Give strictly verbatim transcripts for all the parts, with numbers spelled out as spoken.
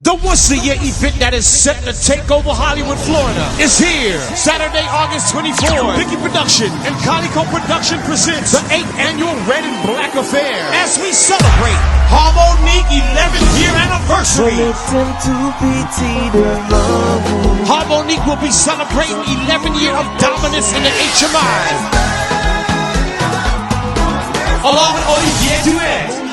The once a year event that is set to take over Hollywood, Florida is here. Saturday, August twenty-fourth. Vicky Production and Calico Production presents the eighth annual Red and Black Affair as we celebrate Harmonique eleventh year anniversary. Harmonique will be celebrating eleven years of dominance in the H M I, along with Olivier Duet.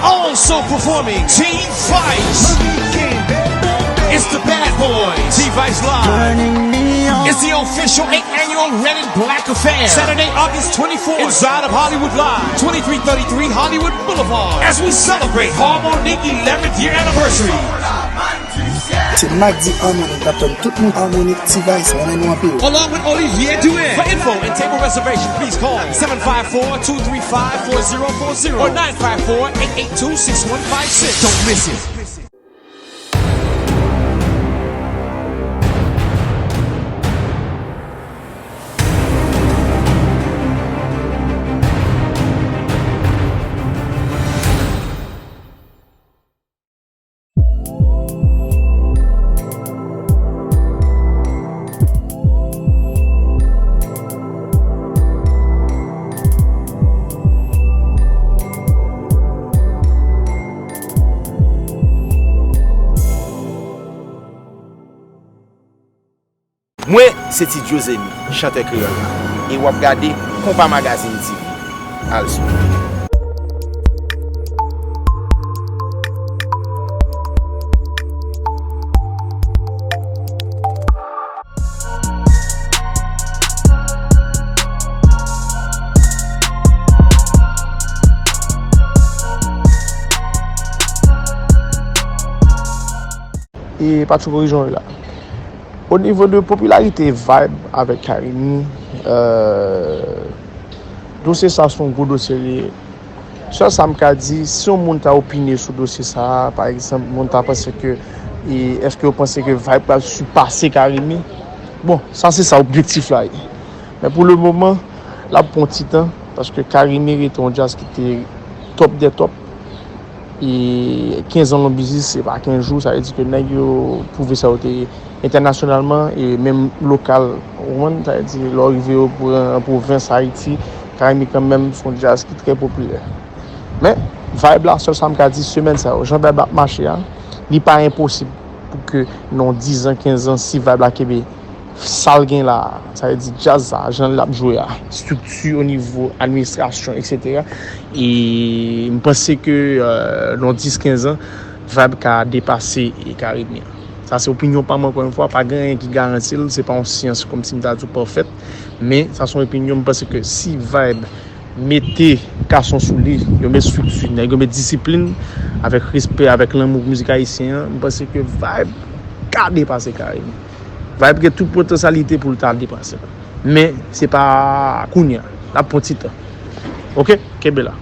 Also performing, T-Vice. It's the Bad Boys, T-Vice Live. It's the official eighth annual Red and Black Affair, Saturday, August twenty-fourth, inside of Hollywood Live, twenty-three thirty-three Hollywood Boulevard, as we celebrate Harmonique eleventh year anniversary. Se madi Harmonique, n ap tann tout moun. Harmonique, T-Vice, mwen renmen nou anpil. Along with Olivier Duet. For info and table reservation, please call seven five four, two three five, four zero four zero or nine five four, eight eight two, six one five six. Don't miss it. Mwen se Ti Djo Zeni, chantè kreyòl la, e w ap gade Konpa Magazine T V. Al swiv. E Patcho Korijon la. O nivo de popilarite Vybz avèk Carimi, euh, dosye sa se yon gwo dosye li ye. Sèl sa m ka di, si yon moun ta opine sou dosye sa a, pa egzanp, moun ta panse ke, e, èske yo panse ke Vybz pral sipase Carimi? Bon, sa se sa objektif la ye. Men pou le moman, l ap pran ti tan, paske Carimi rete yon djaz ki te top des tops. E kenz an long biznis, se pa kenz jou, sa vle di ke nèg yo pwouve sa yo te ye entènasyonalman e menm lokal, ou konprann? Sa vle di, lè w rive yo pran an pwovens Ayiti, Carimi kanmenm se yon djaz ki trè popilè. Men, Vybz la, sèl sa m ka di, semèn sa yo, jan Vybz la ap mache a, li pa enposib pou ke nan yon diz an, kenz an, si Vybz la kenbe sa l gen la a, sa vle di djaz sa, jan l ap jwe a, estrikti o nivo administrasyon, etsetera. E m panse ke, euh, nan dis, kenz an, Vybz ka depase Carimi an. Sa se opinyon pa m, ankò yon fwa, pa gen anyen ki garanti l, se pa yon syans kòmsi m ta di w pafèt, men sa se yon opinyon, m panse ke si Vybz mete kason sou li, yo met estrikti, nèg yo met disiplin, avèk respè, avèk lanmou pou mizik ayisyen an, m panse ke Vybz ka depase Carimi. Vybz gen tout potansyalite pou l ta depase l. Men, se pa kounye a. L ap pran ti tan. Oke? Kenbe la.